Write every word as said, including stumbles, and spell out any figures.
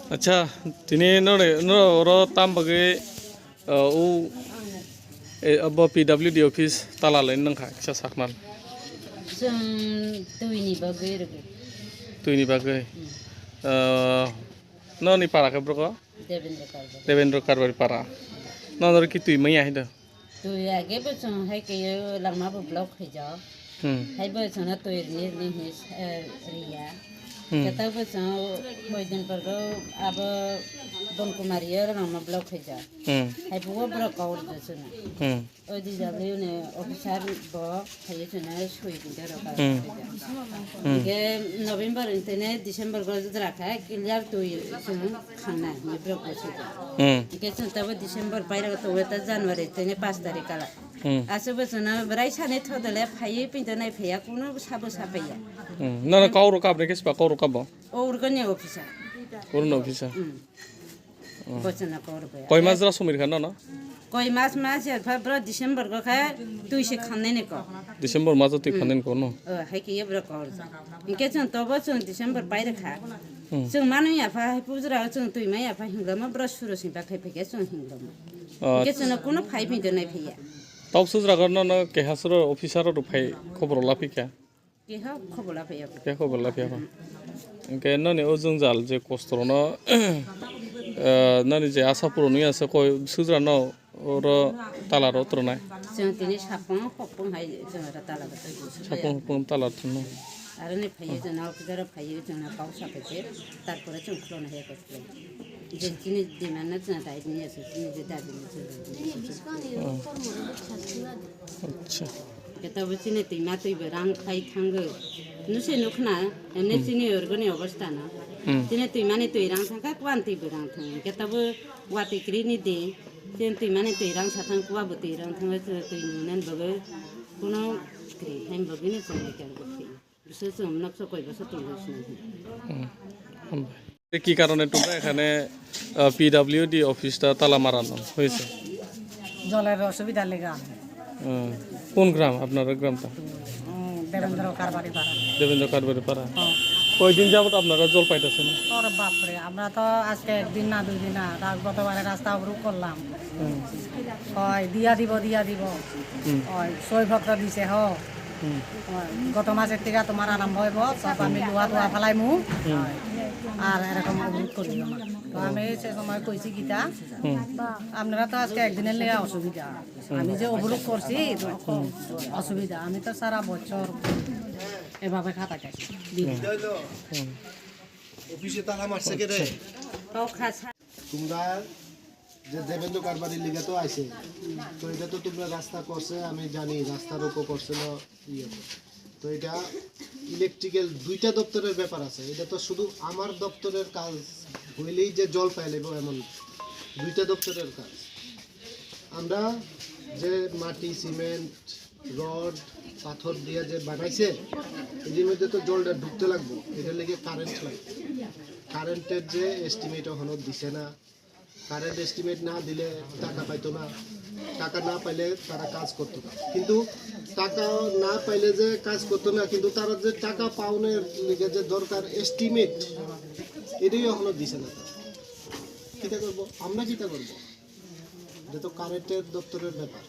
Acha, tini nore, noro oro tam bagwi, uh, u, eh, abo P W D office tala lai nang kha, kisa saknal. Chwng twi ni bagwi rwgwi. Twi ni bagwi. Hmm. Uh, noni para khe broko? Devendra Karbari. Devendra Karbari para. Nonor ki twi maya hai do? Twi age bo chwng hai ke langma bo block khai jao. Hmm. Hai bo chwng na twi ni ni hi, eh, riya. Hmm. Kata bo chwng koi din porgo abo Bon Kumari yo langma block khai jao. Hmm. Hai bo bro kaur jo chwng. Hmm. O D W ni officer bo hai chwng na sui din ro ka. Hmm. Hmm. Ke November intene December go jra kha clear twi chwng. Khangna ni borok bo sida. Hmm. Hingke chwng tabo December pairok to weta January tini pash tarik kala. Hmm. Aswk bo chwngno bwrai sani thodole phaiwi pinto nai phaiya kuno sabo sapaiya. Hmm. Nono kauro kabni khe sipa kauro kabo? O urgani officer. Urno officer. Hmm. Hmm. Bo chwngno kauro baya. Koi mas jora sumir kha nono? Koi mas mas ya pha bro December go kha twi se khanne ne ko. December mas twi khanne ko no? O, hai ke ye bro kauro. Hingke chwng tobo chwng December pairok kha. Hmm. Chwng mano ya pha, hai pujra chwng twi ma ya pha, hinglama bro suro sing bakhe phege chwng hinglama. Ah. Hingke chwngno kuno phai phi donai phiya. Tok sujra gorno no keha suro officer ro phai khobor la phikha. Keha khobor la phiya. Keha khobor la phikha. Hingke noni o jwngjal je kostrono, eh, noni je asa puron ya se koi sujra no Oro tala ro tronai. Chwng tini sapung hopung hai chwng oro tala ro twi. Sapung hopung tala tronai. Aro ni phaiyo chwng na officer phaiyo chwng na kok sa phaiyo. Tarpore chwng khulona hai kok khulai. Je chini demand na chwng dai ni ase chini je dabi ni chwng. Acha. Keta bo chini twi ma twi bo rang khai thango. Nuse nukna ene chini orgoni obostha no. Hmm. Chini twi mani twi rang thangkha kwan twi bo rang thang. Keta bo Watwi kwrwi ni di, chwng twi mani twi rang sathang kuwa bo twi rang thangwi chwng twi nunani bagwi kuno kwrwi hai bagwi no chwng lekha rwgwi thwi. Bwswk chwng nok chwng koi bwswk tongwi swnam. Hmm. Hambai. কি কারণে তোমরা এখানে, আহ, P W D অফিসটা তালা মারানো হয়েছে? জলের অসুবিধা লেগে আমি। হুম। কোন গ্রাম আপনার গ্রামটা? হুম, দেবেন্দ্র কারবারি পাড়া। দেবেন্দ্র কারবারি পাড়া। হ্যাঁ। কয়দিন যাবত আপনারা জল পাইতেছেন? ওরে বাপরে, আমরা তো আজকে একদিন না, দুই দিন না, রা-, গতবারে রাস্তা অবরোধ করলাম। হুম। কয়, "দিয়া দিব, দিয়া দিব।" হুম। কয়, "সই পত্র দিছে, হ।" হুম। কয়, "গত মাসের থেকে তোমার আরম্ভ হইব, সব আমি লোহা টোহা ফালাইমু।" হুম। আর এরকম অবরোধ করি আমার। তো আমি সে সময় কইছি কিতা, হুম। আপনারা তো আজকে একদিনের লেগে অসুবিধা। আমি যে অবরোধ করছি, অসুবিধা। আমি তো সারা বছর এভাবে খাতা খাই। হুম। অফিসে তালা মারছে কে রে? তোমরা যে দেবেন্দ্র কারবারির লিগে তো আইছে, তো এটা তো তোমরা রাস্তা করছে, আমি জানি রাস্তার উপর করছে না, ইয়ে। তো এটা ইলেকট্রিক্যাল দুইটা দপ্তরের ব্যাপার আছে। এটা তো শুধু আমার দপ্তরের কাজ হইলেই যে জল পাইলে এমন না। দুইটা দপ্তরের কাজ। আমরা যে মাটি, সিমেন্ট, রড, পাথর দিয়ে যে বানাইছে, এটার মধ্যে তো জলটা ঢুকতে লাগবো, এটার লেগে কারেন্ট লাগবে। কারেন্টের যে এস্টিমেট এখনো দিছে না, কারেন্ট এস্টিমেট না দিলে টাকা পাইতো না, টাকা না পাইলে তারা কাজ করতো না। কিন্তু টাকা না পাইলে যে কাজ করতো না, কিন্তু তারা যে টাকা পাওনের লেগে যে দরকার এস্টিমেট, এটাই এখনো দিছে না তারা। কিতা করবো? আমরা কিতা করবো? এটা তো কারেন্টের দপ্তরের ব্যাপার।